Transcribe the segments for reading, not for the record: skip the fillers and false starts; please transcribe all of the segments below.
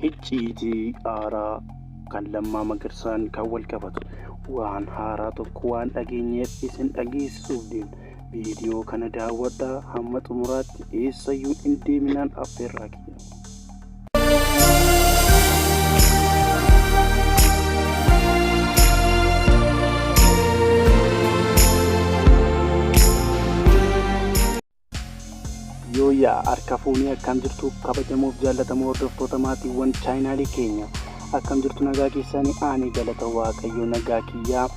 Icciitii haaraa kan Lammaa Magarsaan kan wal qabatu waan haaraa tokko waan dhageenyeef isin dhageessisuuf deemna. Viidiyoo kana daawwadhaa hamma xumuraatti eessayyuu hin deeminaan affeerraa kiyya. Yooyyaa harka fuunee akkam jirtu kabajamoof jaallatamoo hordoftoota maatiiwwan chaayinaalii keenya akkam jirtu nagaa keessanii ani galata waaqayyo nagaa kiyyaa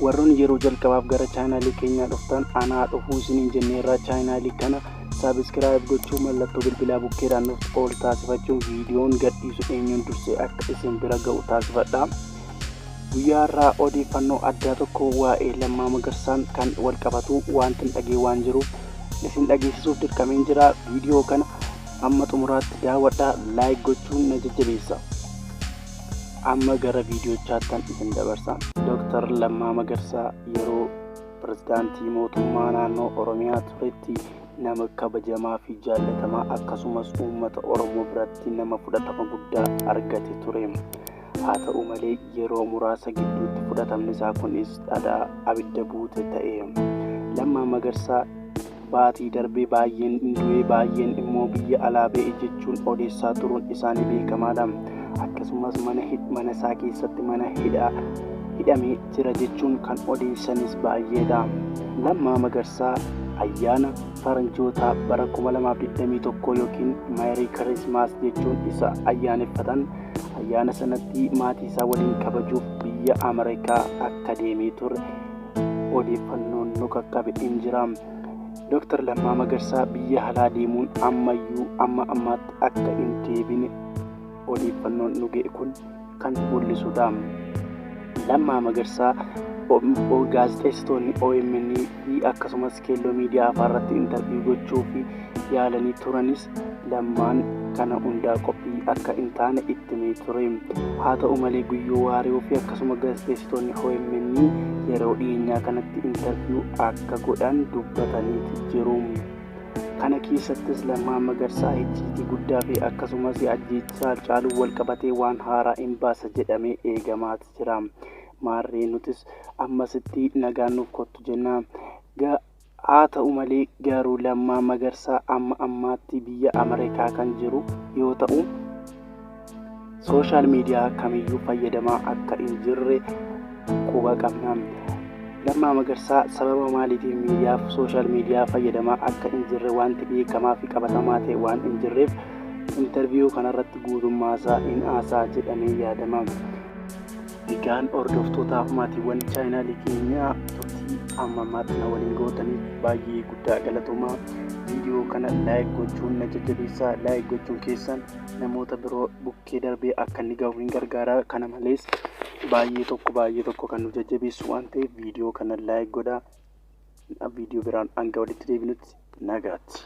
warroonni yeroo jalqabaaf gara chaayinaalii keenyaa dhuftan anaa dhufuu isiniin jenneerraa chaayinaalii kana saabiskiraayib gochuu mallattoo bilbilaa bukkeedhaan nuuf ol taasifachuun viidiyoon gadhiisu eenyuun dursee akka isin bira ga'u taasifadha. Guyyaa har'aa odeeffannoo addaa tokko waa'ee Lammaa Magarsaan kan wal qabatu wantin dhagee waan jiruuf isin dhageessisuuf dirqameen jira. Viidiyoo kana amma xumuraatti daawwadhaa like gochuun na jajjabeessa. Amma gara viidiyochaattan isin dabarsa. Dr. Lammaa Magarsaa yeroo pirezidaantii mootummaa naannoo Oromiyaa turetti nama kabajamaa fi jaallatamaa akkasumas uummata Oromoo biratti nama fudhatama guddaa argate ture. Haa ta'u malee yeroo muraasa gidduutti fudhatamni isaa kunis dhadhaa abidda buute ta'e. Lammaa Magarsaa baatii darbee baay'een du'ee baay'een immoo biyya alaa ba'e jechuun odeessaa turuun isaanii beekamaadha. Akkasumas mana isaa keessatti mana hidhamee jira jechuun kan odeessanis baay'eedha. Lammaa Magarsaa ayyaana faranjootaa bara 2021 yookiin Merry Christmas jechuun isa ayyaaneffatan ayyaana sanatti maatii isaa waliin kabajuuf biyya Ameerikaa akka deemee ture odeeffannoon nu qaqqabe hin jira. Dr. Lammaa Magarsaa biyya alaa deemuun ammayyuu amma ammaatti akka hin deebine odeeffannoon nu ga'e kun kan mul'isudha. Lammaa Magarsaa gaazexeessitoonni OMN fi akkasumas Keelloo Miidiyaa afaarratti intarviiyuu gochuu fi yaalanii turanis Lammaan kana hundaa qophii akka hin taane itti himee ture. Haa ta'u malee Guyyoo Waariyoo fi akkasuma gaazexeessitoonni OMN yeroo dhiyeenyaa kanatti intarviiyuu akka godhan dubbataniiti jiru. Kana keessattis Lammaa Magarsaa icciitii guddaa fi akkasumas ajjeechaa Haacaaluu wal qabatee waan haaraa hin baasa jedhamee eegamaati jira. Maarree nutis ammasitti nagaan nuuf kottu jenna. Haa ta'u malee garuu Lammaa Magarsaa amma ammaatti biyya Ameerikaa kan jiru yoo ta'u sooshaal miidiyaa kamiyyuu fayyadamaa akka hin jirre quba qabna. Lammaa Magarsaa sababa maaliitiin miidiyaa sooshaal miidiyaa fayyadamaa akka hin jirre wanti beekamaa fi qabatamaa ta'e waan hin jirreef intarviiyuu kanarratti guutummaasaa hin haasaa jedhamee yaadama. Egaan hordoftootaaf maatiiwwan chaayinaalii keenyaa turtii amma ammaatti na waliin gootaniif baay'ee guddaa galatoomaa. Viidiyoo kana like gochuun na jajjabeessaa. Like gochuun keessan namoota biroo bukkee darbee akka inni gahu hin gargaara. Kana malees baay'ee tokko baay'ee tokko kan nu jajjabeessu waan ta'eef viidiyoo kana like godhaa. Viidiyoo biraan hanga walitti deebinutti nagaatti.